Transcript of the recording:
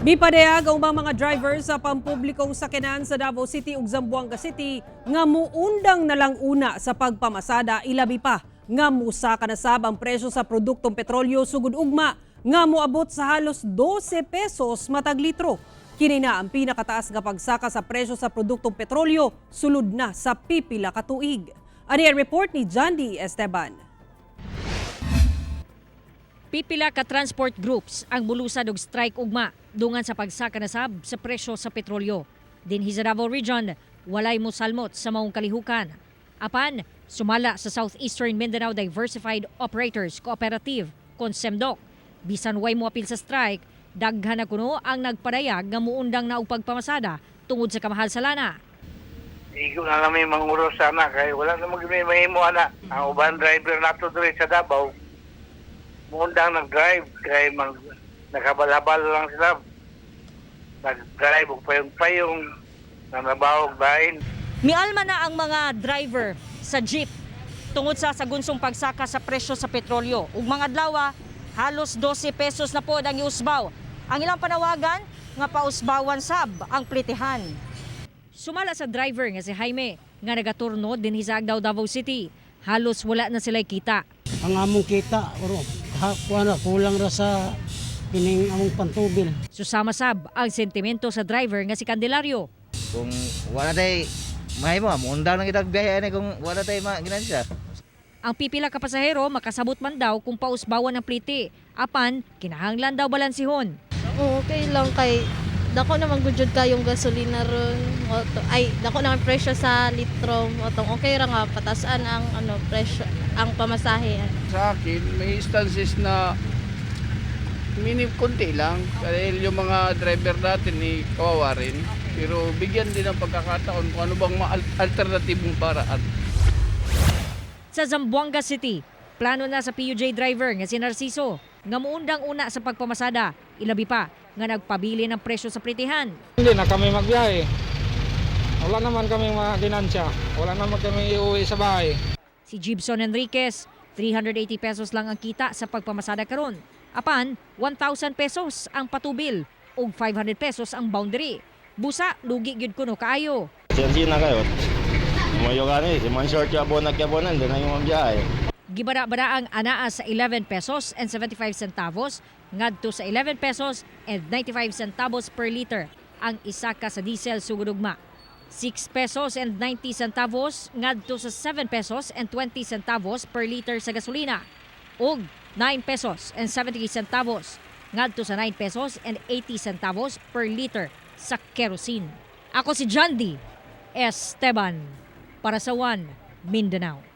Mipadayag ang ubang mga driver sa pampublikong sakyanan sa Davao City ug Zamboanga City nga muundang na lang una sa pagpamasada, ilabi pa nga musaka na sab ang presyo sa produktong petrolyo sugod ugma nga moabot sa halos 12 pesos matag litro. Kini na ang pinakataas nga pagsaka sa presyo sa produktong petrolyo sulod na sa pipila ka tuig. Ani ang report ni Jandy Esteban. Pipila ka transport groups ang mulusad og strike ugma dungan sa pagsaka na sab sa presyo sa petrolyo. Dinhi sa Davao Region, walay mosalmot sa maong kalihukan. Apan, sumala sa Southeastern Mindanao Diversified Operators Cooperative, kon SEMDOC, bisan way moapil sa strike, daghan na kuno ang nagpadayag nga muundang na og pagpamasada tungod sa kamahal sa lana. Igo na lang may manguros sana kay wala na mag may mahimo ana. Ang uban driver nato diri sa Davao muundang nag-drive kay mag nakabalabal lang sila. Nag-drive og payong-payong nanabawog bahin. Mialma na ang mga driver sa jeep tungod sa sagunsong pagsaka sa presyo sa petrolyo. Ug mga adlaw, halos 12 pesos na pod ang iusbaw. Ang ilang panawagan nga pausbawan sab ang plitihan. Sumala sa driver nga si Jaime nga nagaturno dinhi sa Agdao, Davao City. Halos wala na sila kita. Ang among kita oro ha, kuan ra, kulang ra sa kining among pantubil. Susama sab ang sentimento sa driver nga si Candelario. Kung wala tay mahimo, muundang lang kitag biyahe ani kung wala tay maginansya. Ang pipila ka pasahero makasabot man daw kung pausbawan ang pliti. Apan, kinahanglan daw balansihon. Oo, okay lang kay dako naman gud jud kayong gasolina ron. Oto, ay, dako naman presyo sa litro. Otong okay ra nga patasan ang ano presyo ang pamasahe. Sa akin, may instances na minim konti lang dahil yung mga driver natin ni kawawa rin. Pero bigyan din ng pagkakataon kung ano bang alternatibong paraan. Sa Zamboanga City, plano na sa PUJ driver nga si Narciso nga muundang una sa pagpamasada, ilabi pa nga nagpabili ng presyo sa plitihan. Hindi na kami magbiyahe. Wala naman kami mga ginansya. Wala naman kami iuwi sa bahay. Si Gibson Enriquez, 380 pesos lang ang kita sa pagpamasada karon. Apan, 1,000 pesos ang patubil ug 500 pesos ang boundary. Busa, lugi gyud kuno kaayo. Sensya na kayo. Umayo ka ni, si man short yung abonan kaya abonan, doon na yung mabiyahe. Gibara-bara ang anaa sa 11 pesos and 75 centavos ngadto sa 11 pesos and 95 centavos per liter ang isa ka sa diesel sugod ugma. 6 pesos and 90 centavos ngadto sa 7 pesos and 20 centavos per liter sa gasolina ug 9 pesos and 70 centavos ngadto sa 9 pesos and 80 centavos per liter sa kerosene. Ako si Jandy Esteban para sa One Mindanao.